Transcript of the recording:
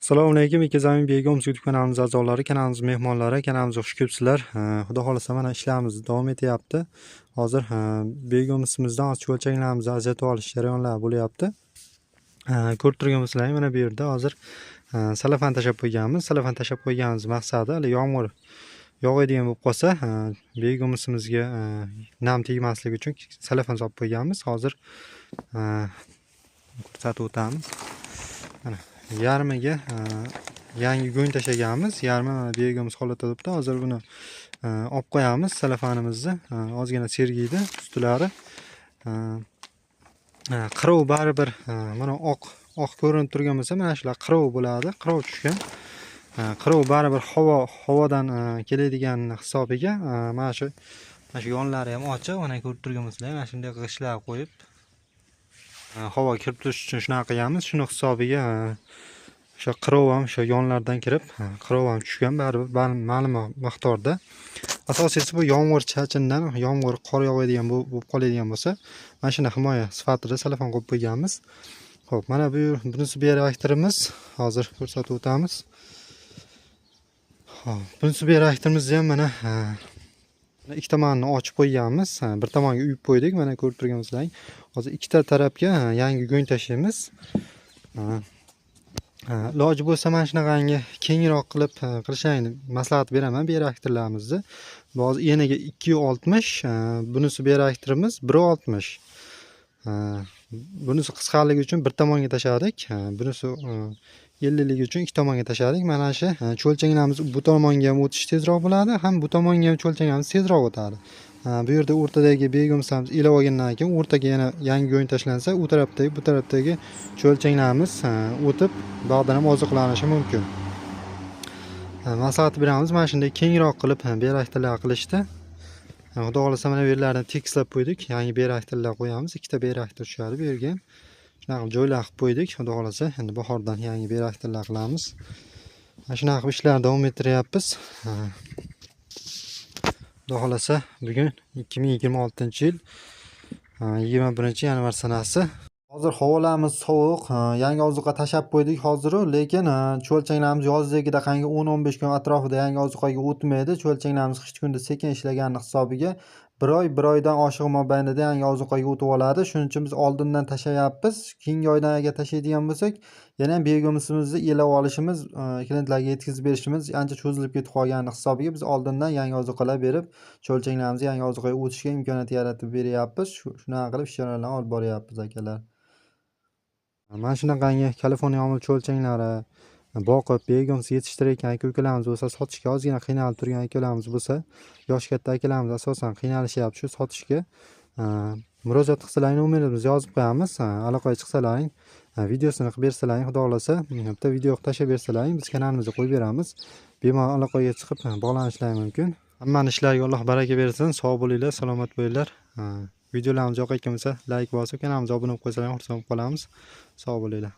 Assalomu alaykum, Ekazamin Begom YouTube kanalimiz a'zolari, kanalimiz mehmonlari, kanalimizga xush kelibsizlar. Xudo xolasa mana ishlarimiz davom etyapti. Hozir begomimizdan cho'lchaklarimizni ajratib olish jarayonlari bo'lyapti. Ko'rib turgan bo'lsalaring, mana bu yerda hozir salafan tashlab qo'yganmiz. Salafan tashlab qo'yganimiz maqsadi hali yomg'ir yog'adigan bo'lib qolsa, begomimizga nam tegmasligi uchun salafan solib qo'yganmiz. Hozir ko'rsatib o'tamiz. Mana yarmiga yangi go'ng tashlaganmiz, yarmi mana begimiz holatda turibdi. Hozir buni olib qo'yamiz, salafanimizni ozgina sergiydi ustilari. Qirov baribir mana oq oq ko'rinib turgan bo'lsa, mana shular qirov bo'ladi, qirov tushgan. Qirov baribir havodan keladigan hisobiga mana shu yonlari ham ochiq, mana ko'rib turgan bo'lsanglar, mana shunday g'ishtlar qo'yib havo kirib turish uchun shunaqa qilganmiz. Shuni hisobiga o'sha qirov ham o'sha yonlardan kirib, qirov ham tushgan baribir ma'lum miqdorda. Asosiysi bu yomg'ir chachindan, yomg'ir qor yog'adigan bo'lib qoladigan bo'lsa, mana shuni himoya sifatida salafan qo'yib qo'yganmiz. Xo'p, mana bu bunisi bioreaktorimiz, hozir ko'rsatib o'tamiz. Xo'p, bunisi bioreaktorimizni ham mana ikki tomonini ochib qo'yganmiz. Bir tomonga uyib qo'ydik, mana ko'rib turgan bo'lsalaring. Hozir ikkita tarafga yangi go'ng tashlaymiz. Iloji bo'lsa mana shunaqangi kengroq qilib qilishni maslahat beraman bioreaktorlarimizni. Hozir eniga 2.60, bunisi bioreaktorimiz 1.60. Bunisi qisqaligi uchun bir tomonga tashladik, bunisi 50ligi uchun ikki tomonga tashladik. Mana shu cho'lchanglarimiz bu tomonga ham o'tish tezroq bo'ladi, ham bu tomonga ham cho'lchanglarimiz tezroq o'tadi. Bu yerda o'rtadagi begomsamiz ilab olgandan keyin o'rtaga yana yangi go'ng tashlansa, u tarafdagi bu tarafdagi cho'lchanglarimiz o'tib bog'dan ham oziqlanishi mumkin. Maslahat beramiz, mana shunday kengroq qilib bioreaktorlar qilishdi. Xudo xolasa mana bu yerlarni tekislab qo'ydik, yangi bioreaktorlar qo'yamiz. Ikkita bioreaktor tushadi bu yerga. Shunaqa qilib joylar qilib qo'ydik. Xudo xolasa endi bahordan yangi bioreaktorlar qilamiz. Mana shunaqa qilib ishlarni davom ettiryapmiz. Xudo xolasa bugun 2026-yil 21-yanvar sanasi. Hozir havolarimiz sovuq, yangi ozuqa tashlab qo'ydik hoziru, lekin cho'lchanglarimiz yozdagidaqangi 10-15 kun atrofida yangi ozuqaga o'tmaydi. Cho'lchanglarimiz qishki kunda sekin ishlagani hisobiga bir oy, bir oydan oshiq mobaynida yangi ozuqaga o'tib oladi. Shuning uchun biz oldindan tashlayapmiz. Keyingi oydan agar tashlaydigan bo'lsak, yana ham begomimizni elab olishimiz, klientlarga yetkazib berishimiz ancha cho'zilib ketib qolgani hisobiga biz oldindan yangi ozuqalar berib, cho'lchanglarimizni yangi ozuqaga o'tishga imkoniyat yaratib beryapmiz. Shunaqa qilib ish jarayonlarini olib boryapmiz akalar. Mana shunaqangi Kaliforniya omil cho'lchanglari boqib, begomsiz yetishtirayotgan aka-ukalarimiz bo'lsa, sotishga ozgina qiynalib turgan akalarimiz bo'lsa, yoshi katta akalarimiz asosan qiynalishyapti shu sotishga. Murojaat qilsalaring nomerimizni yozib qo'yamiz. Aloqaga chiqsalaring, videosini qilib bersalaring, xudo xolasa bitta video qilib tashlab bersalaring, biz kanalimizga qo'yib beramiz. Bemalol aloqaga chiqib bog'lanishlari mumkin. Hammani ishlariga Alloh baraka bersin. Sog' bo'linglar, salomat bo'linglar. Videolarimiz yoqayotgan bo'lsa, like bosib, kanalimizga obuna bo'lib qo'ysalaring xursand bo'lib qolamiz. Sog' bo'linglar.